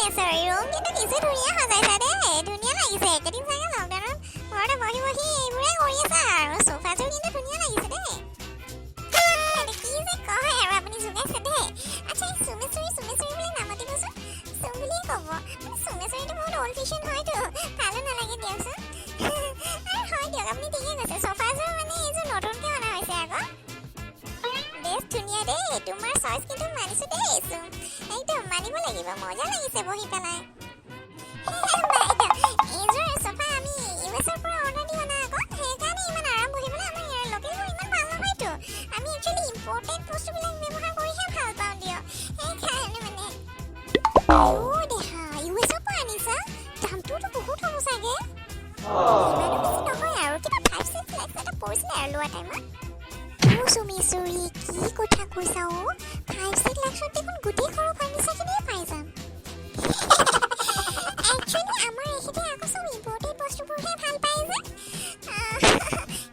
চুমেশ্বৰী, room কিন্তু কিছু ধুনীয়া সজাইছা দেই। ধুনীয়া লাগিছে। এইকেইদিন চাগে লকডাউনত ঘৰতে বহি বহি এইবোৰে কৰি আছা আৰু। চোফাযোৰ কিন্তু ধুনীয়া লাগিছে দেই। এইটো কি যে কয় আৰু, আপুনি জোকাইছে দেই। আচ্ছা, এই চুমেশ্বৰী, চুমেশ্বৰী বুলি নামাতিবচোন, চুম বুলিয়ে ক'ব। মানে চুমেশ্বৰীটো বহুত অল্ড ফেশ্বন হয়তো, ভালো নালাগে দিয়কচোন। আৰু হয় দিয়ক, আপুনি ঠিকেই কৈছে। চোফাযোৰ মানে এইযোৰ নতুনকৈ অনা হৈছে আকৌ। বেছ ধুনীয়া দেই। তোমাৰ চইচ কিন্তু মানিছো দেই চুম, একদম মানিব লাগিব। মজা লাগিছে বহি পেলাই। বাইদেউ, এইযোৰ চোফা আমি ইউ এছৰ পৰা অৰ্ডাৰ দি অনা আকৌ, সেইকাৰণে ইমান আৰাম বহিবলৈ। আমাৰ ইয়াৰ লোকেলবোৰ ইমান ভাল নহয়তো। আমি একচুৱেলি ইম্পৰ্টেড বস্তুবিলাক ব্যৱহাৰ কৰিহে ভাল পাওঁ দিয়ক, সেইকাৰণে মানে। অ' দেহা, ইউ এছৰ পৰা আনিছা? দামটোতো বহুত হ'ব চাগে? ইমানো বেছি নহয় আৰু, কিবা 5-6 লাখ এটা পৰিছিলে আৰু লোৱা টাইমত। অ' চুমেশ্বৰী, কি কথা কৈছা অ'! 5-6 লাখত দেখোন গোটেই ঘৰৰ ফাৰ্নিচাৰখিনিয়ে পাই যাম। একচুৱেলি আমাৰ এখেতে আকৌ চব ইম্পৰ্টেড বস্তুবোৰহে ভাল পায় যে,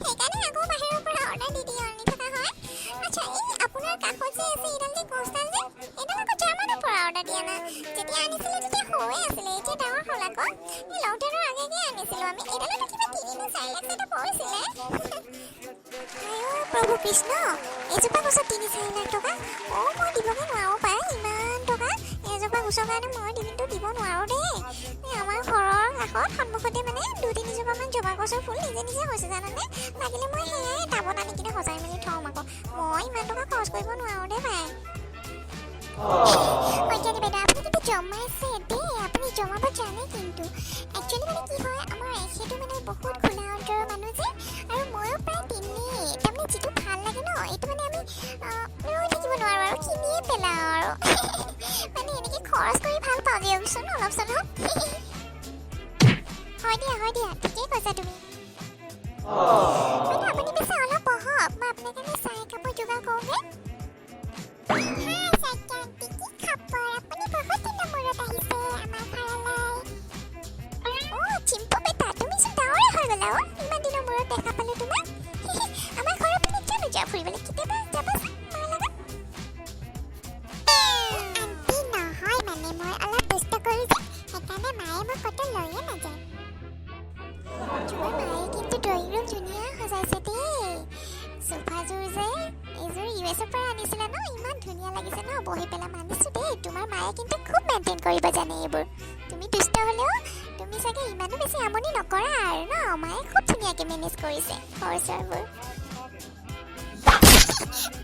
সেইকাৰণে আকৌ বাহিৰৰ পৰা অৰ্ডাৰ দি দি আনি থকা হয়। আচ্ছা, এই আপোনাৰ কাষত যে আছে এইডাল যে গছডাল যে, এইডাল আকৌ জাৰ্মানৰ পৰা অৰ্ডাৰ দিয়া না। যেতিয়া আনিছিলোঁ তেতিয়া সৰুৱে আছিলে, এতিয়া ডাঙৰ হ'ল আকৌ। এই লকডাউনৰ আগে আগে আনিছিলোঁ আমি। এইডালতো কিবা 3 নে 4 লাখ এটা পৰিছিলে। আইঅ প্ৰভু কৃষ্ণ, এজোপা গছত 3-4 লাখ টকা! অ', মই দিবগৈ নোৱাৰোঁ পাই ইমান টকা এজোপা গছৰ কাৰণে। মই কিন্তু দিব নোৱাৰোঁ দেই। এই আমাৰ ঘৰৰ কাষত সন্মুখতে মানে দুই তিনিজোপামান জবা গছৰ ফুল নিজে নিজে হৈছে, জানানে? লাগিলে মই সেয়াই টাবত আনি কিনে সজাই মেলি থওঁ আকৌ। মই ইমান টকা খৰচ কৰিব নোৱাৰোঁ দেই ভাই। শইকীয়ানী বাইদেউ, আপুনি কিন্তু জমাইছে দেই। আপুনি জমাব জানে কিন্তু। একচুৱেলি মানে কি হয়, আমাৰ এখেতো মানে বহুত খোলা অন্তৰৰ মানুহ যে, আৰু ময়ো প্ৰায় তেনেই। তাৰমানে যিটো ভাল লাগে ন, এইটো মানে আমি ৰৈ থাকিব নোৱাৰোঁ আৰু কিনিয়ে পেলাওঁ আৰু। মানে এনেকৈ খৰচ কৰি ভাল পাওঁ দিয়কচোন অলপ চলপ। হয় দিয়া, হয় দিয়া, ঠিকেই কৈছা তুমি। বাইদেউ, আপুনি পিছে অলপ বহক, মই আপোনাৰ কাৰণে চাহ একাপৰ যোগাৰ কৰোঁগৈ। হাই শইকীয়া আণ্টি, কি খবৰ? আপুনি বহুত দিনৰ মূৰত আহিছে আমাৰ ঘৰলৈ। অ' চিম্পু বেটা, তুমিচোন ডাঙৰে হৈ গ'লা অ'। ইমান দিনৰ মূৰত দেখা পালোঁ তোমাক। আমাৰ ঘৰৰ পিনে কিয় নোযোৱা ফুৰিবলৈ? কেতিয়াবা যাবাচোন মাৰ লগত। আণ্টি, নহয় মানে মই অলপ দুষ্ট কৰোঁ যে, সেইকাৰণে মায়ে মোক ক'তো লৈয়ে নাযায়। তোমাৰ মায়ে কিন্তু ড্ৰয়িং ৰুম ধুনীয়া সজাইছে দেই। চোফাযোৰ যে, এইযোৰ ইউ এছৰ পৰা আনিছিলা ন? ইমান ধুনীয়া লাগিছে ন বহি পেলাই। মানিছোঁ দেই, তোমাৰ মায়ে কিন্তু খুব মেইনটেইন কৰিব জানে এইবোৰ। তুমি দুষ্ট হ'লেও তুমি চাগে ইমানো বেছি আমনি নকৰা আৰু ন? মায়ে খুব ধুনীয়াকৈ মেনেজ কৰিছে ঘৰ চৰবোৰ।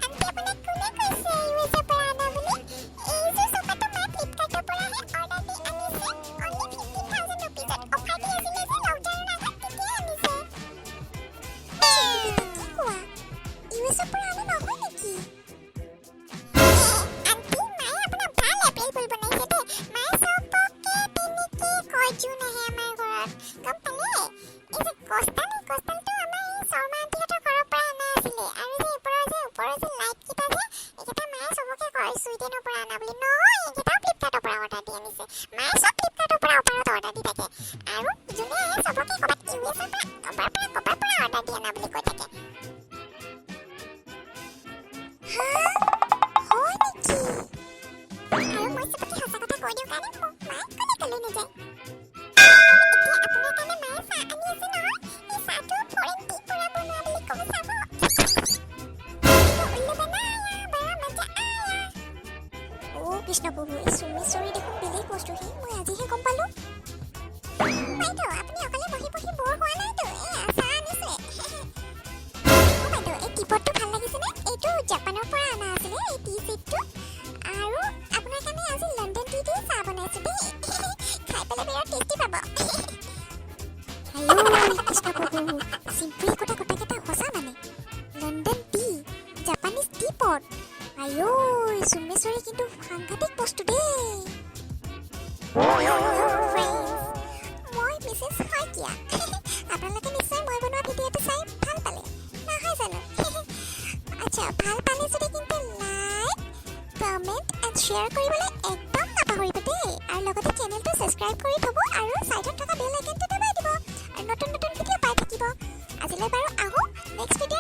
আণ্টি, আপোনাক কোনে কৈছে ইউ এছৰ পৰা অনা বুলি? এইযোৰ চোফাটো মায়ে ফ্লিপকাৰ্টৰ পৰাহে অৰ্ডাৰ দি আনিছে। অনলি 15,000 ৰুপিজত। অফাৰ দি আছিলে যে লকডাউনৰ আগত, তেতিয়াই আনিছে। কি কোৱা? ইউ এছৰ পৰা অনা নহয় নেকি? আণ্টি, মায়ে আপোনাক ভাল এপ্ৰিল ফুল বনাইছে দেই। মায়ে চবকে তেনেকে কয়, যোন আহে আমাৰ ঘৰত। গম পালে? এই যে গছডাল, এই গছডালটো আমাৰ এই শৰ্মা আণ্টিহঁতৰ ঘৰৰ পৰা অনা আছিলে। আৰু যে ওপৰৰ যে লাইটকেইটা যে, এইকেইটা মায়ে চবকে কয় চুইডেনৰ পৰা অনা বুলি। নহয়, এইকেইটাও ফ্লিপকাৰ্টৰ পৰা অৰ্ডাৰ দি আনিছে। মায়ে চব ফ্লিপকাৰ্টৰ পৰা অফাৰত অৰ্ডাৰ দি থাকে আৰু যোনে আহে চবকে ক'ৰবাত ইউ এছৰ পৰা, ক'ৰবাৰ পৰা, ক'ৰবাৰ পৰা অৰ্ডাৰ দি অনা বুলি কৈ থাকে। হা, হয় নেকি? আৰু মই চবকে সঁচা কথা কৈ দিওঁ কাৰণে মোক মায়ে ক'লে ক'লৈ নাযায়। আৰু এতিয়া আপোনাৰ কাৰণে মায়ে চাহ আনি আছে নহয়, এই চাহটো ফৰেন টি পৰা বনোৱা বুলি ক'ব চাব। उल्लू बनाया, बड़ा मजा आया। অ' কৃষ্ণ প্ৰভু, এই চুমেশ্বৰী দেখোন বেলেগ বস্তু সি, মই আজিহে গম পালোঁ। বাইদেউ, আপুনি অকলে বহি বহি বৰ হোৱা নাইতো? এয়া চাহ আনিছে। অ' বাইদেউ, এই টিপটটো ভাল লাগিছেনে? এইটো জাপানৰ পৰা অনা আছিলে এই টি ছেটটো। আৰু আপোনাৰ কাৰণে আজি লণ্ডন টি দি চাহ বনাইছোঁ দেই। খাই পেলাই বিৰাট টেষ্টি পাব। আইঐ কৃষ্ণ প্ৰভু, চিম্পুৱে কথা কথাকেইটা সঁচা মানে। লণ্ডন টি, জাপানিজ টি পট, আইঐ চুমেশ্বৰী কিন্তু সাংঘাতিক বস্তু দেই। ফ্ৰেণ্ডছ, মই মিছেছ শইকীয়া। আপোনালোকে নিশ্চয় মই বনোৱা ভিডিঅ'টো চাই ভাল পালে নহয় জানো? আচ্ছা, ভাল পালে যদি কিন্তু লাইক, কমেণ্ট এণ্ড শ্বেয়াৰ কৰিবলৈ একদম নাপাহৰিব দেই। আৰু লগতে চেনেলটো ছাবস্ক্ৰাইব কৰি থ'ব আৰু ছাইডত থকা বেল আইকনটো দবাই দিব আৰু নতুন নতুন ভিডিঅ' পাই থাকিব। আজিলৈ বাৰু আহোঁ, নেক্সট ভিডিঅ'